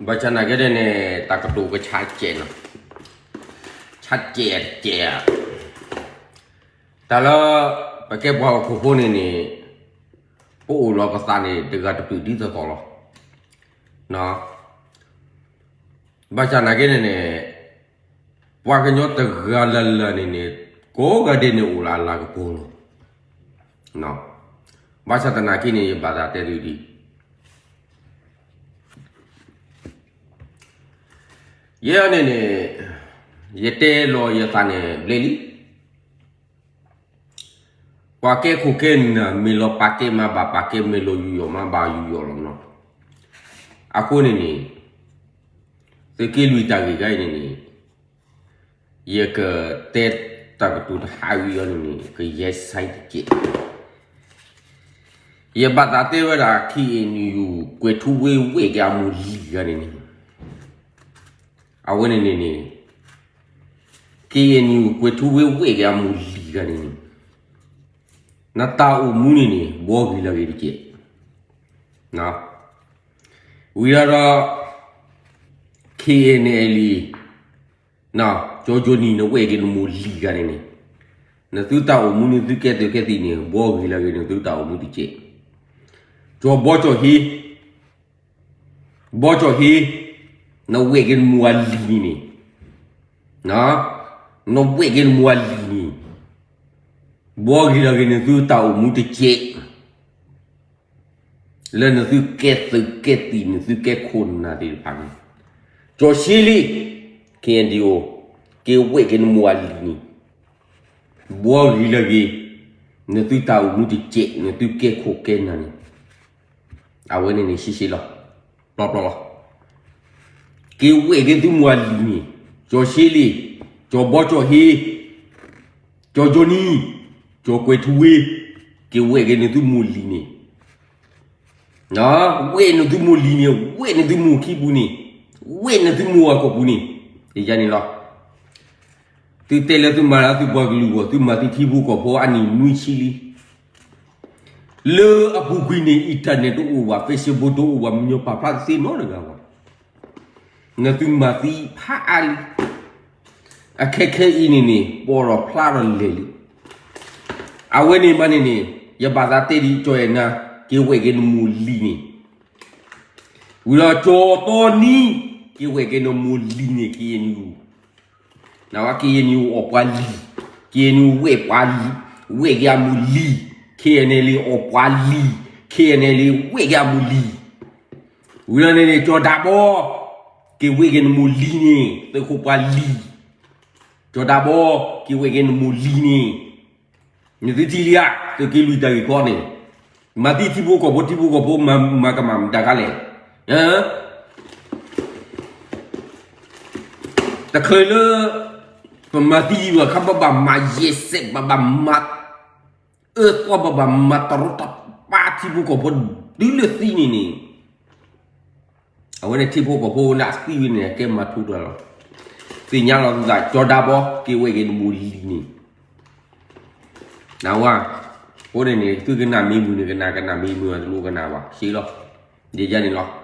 ဘၣ်ဆၣ်သနာ်က့န့ၣ်န့ၣ် တၢ်ကတိၤကဆါကဲးနီၤ, ဆါကဲးတကဲးဧါ. တၢ်လၢ ပကဲပှၤဟီၣ်ခိၣ်ဖိန့ၣ်န့ၣ် ပအိၣ်လီၤပသးန့ၣ် တဂၤတပုၢ်ဒ်သိးသိးလီၤ. ဘၣ်ဆၣ်သနာ်က့န့ၣ်န့ၣ် ပှၤကညီတဂၤလၢ်လၢ်န့ၣ်န့ၣ် ကိးဂၤဒဲးန့ၣ်အိၣ်လၢအလၤကပီၤလီၤ. ဘၣ်ဆၣ်သနာ်က့န့ၣ် ယဘၣ်သးတဲသုဒ် ယဲန့ၣ်န့ၣ် ယတဲလီၤယသးန့ၣ်ဘျဲၣ်လံ. ပှၤကဲခိၣ်ကဲနၢ် မ့ၢ်လီၤပာ်ကဲမးဘၣ်ပာ်ကဲ, မ့ၢ်လီၤယူးယီၣ်မးဘၣ်ယူးယီၣ်လီၤနီၤ. အဃိန့ၣ်န့ၣ် သုးက့လွံၢ်တၢ်ဂ့ၢ်ခါအံၤန့ၣ်န့ၣ် ယကတဲတၢ်ကတိၤတဟးဂီၤအံၤန့ၣ်န့ၣ် ကယဲၢ်ဆါတကဲး. ယဘၣ်သးတဲဝဲဒၣ် ခ့ၣ်အဲၣ်ယူၣ် ကွဲးထူဝ့ဝဲၢ်က့ၤအမိၢ်လံၤဂၤန့ၣ်န့ၣ်, အဝဲန့ၣ်န့ၣ်န့ၣ် ခ့ၣ်အဲၣ်ယူၣ် ကွဲးထူဝ့ဝဲၢ်က့ၤအမိၢ်လံၤဂၤန့ၣ်န့ၣ် နတၢ်အိၣ်မူန့ၣ်န့ၣ် ဘှီဂ့ၤလၢဂ့ၤတကဲး. ဝံၤဒီး ခ့ၣ်အဲၣ်ယူၣ် ကၠီကၠီနံၤ နဝဲၢ်က့ၤနမိၢ်လံၤဂၤန့ၣ်န့ၣ်, နသုတၢ်အိၣ်မူန့ၣ် သုကဲသုးကဲသံးန့ၣ် ဘှီဂ့ၤလၢဂ့ၤ နသုတၢ်အိၣ်မူတကဲး. ကၠီဘီကၠီဟ့ ဘီကၠီဟ့ နဝဲၢ်က့ၤနမိၢ်အလံၤန့ၣ်န့ၣ်, နဝဲၢ်က့ၤနမိၢ်အလံၤန့ၣ် ဘှီဂ့ၤလၢဂ့ၤ နသုတၢ်အိၣ်မူတကဲး လၢနသုကဲသုးကဲသံး နသုကဲခိၣ်နၢ်သ့ၣ်တဖၣ်န့ၣ်, ကၠီဆ့လ့ ခ့ၣ်အဲၣ်ယူၣ် က့ၤဝဲၢ်က့ၤနမိၢ်အလံၤန့ၣ် ဘှီဂ့ၤလၢဂ့ၤ နသုတၢ်အိၣ်မူတကဲး နသုကဲခိၣ်ကဲနၢ်န့ၣ်, အဝဲန့ၣ်န့ၣ် ရှဲရှဲလီၤ ပျီပျီလီၤ. က့ၤဝဲၢ်က့ၤသုမိၢ်အလံၤန့ၣ်, ကၠီဆ့လ့, ကၠီဘီကၠီဟ့, ကၠီကၠီနံၤ, ကၠီကွဲးထူဝ့, က့ၤဝဲၢ်က့ၤနသုမိၢ်လံၤန့ၣ်, ဝဲၢ်နသုမိၢ်လံၤန့ၣ်, ဝဲၢ်နသုမိၢ်ခံပူၤန့ၣ်, ဝဲၢ်နသုမိၢ်အခိၣ်ပူၤန့ၣ်, ယန့ၣ်လီၤ. သုတဲလၢသုမၤလၢသုပှၤကလုာ်အဂီၢ် သုမၤသံထံဖိကီၢ်ဖိအနံၣ်နွံဆံလံ. လၢအပူၤကွံာ်န့ၣ် internet တအိၣ်ဘၣ်, Facebook တအိၣ်ဘၣ်, မညီၤပာ်ဖျါတသ့နီတဂၤဘၣ်. နသုမၤသံဖးအါလံ. အခဲခဲအံၤန့ၣ်န့ၣ် ပိာ်ထီၣ်ဖျါထီၣ်လဲၣ်လံ. အဝဲန့ၣ်မးန့ၣ်န့ၣ် ယဘၣ်သးတဲဒ်ကၠီအဲၣ်နၤ က့ၤဝဲၢ်က့ၤနမိၢ်လံၤန့ၣ်, ဝံၤဒီးကၠီတီနံၤ က့ၤဝဲၢ်က့ၤနမိၢ်လံၤန့ၣ် KNU နဝဲ KNU အီၣ်ပှၤလံၤ, KNU ဝဲၢ်ပှၤလံၤ, ဝဲၢ်က့ၤအမိၢ်လံၤ, KNLA အီၣ်ပှၤလံၤ, KNLA ဝဲၢ်က့ၤအမိၢ်လံၤ, ဝံၤဒီးန့ၣ်န့ၣ် ကၠီၤဒးဘီ က့ၤဝဲၢ်က့ၤနမိၢ်လံၤန့ၣ် သုးခိၣ်ပှၤလံၤ, ကၠီၤဒးဘီ က့ၤဝဲၢ်က့ၤနမိၢ်လံၤန့ၣ်, နသုထံၣ်လံဧါ သုးက့လွံၢ်တၢ်ဂ့ၢ်ကီန့ၣ်, မၤသံထံဖိကီၢ်ဖိ ထံဖိကီၢ်ဖိ မၤကမၣ်မတၤခါလဲၣ်. တချုးလၢ ပမၤသံယွၤအခါ ပဘၣ်မၤယဲၢ်စဲး ပဘၣ်မၤအၢသီ ပဘၣ်မၤတရီတပါထံဖိကီၢ်ဖိ တုၤလၢသံန့ၣ်န့ၣ်, အဝဲန့ၣ်ထံဖိကီၢ်ဖိန့ၣ် အသံဝဲန့ၣ် ကဲမၤထူတၢ်လီၤ. သ့ၣ်ညါလီၤသုသး ကၠီၤဒးဘီ က့ၤဝဲၢ်က့ၤနမိၢ်လံၤန့ၣ်, နဝဲ အဃိန့ၣ်န့ၣ် သုကနၣ်မ့ၢ်မုာ်န့ၣ် ကနၣ် ကနၣ်မ့ၢ်မုာ် တလိၣ်ကနၣ်ဘၣ် ရှဲလီၤ. ယယါန့ၣ်လီၤ.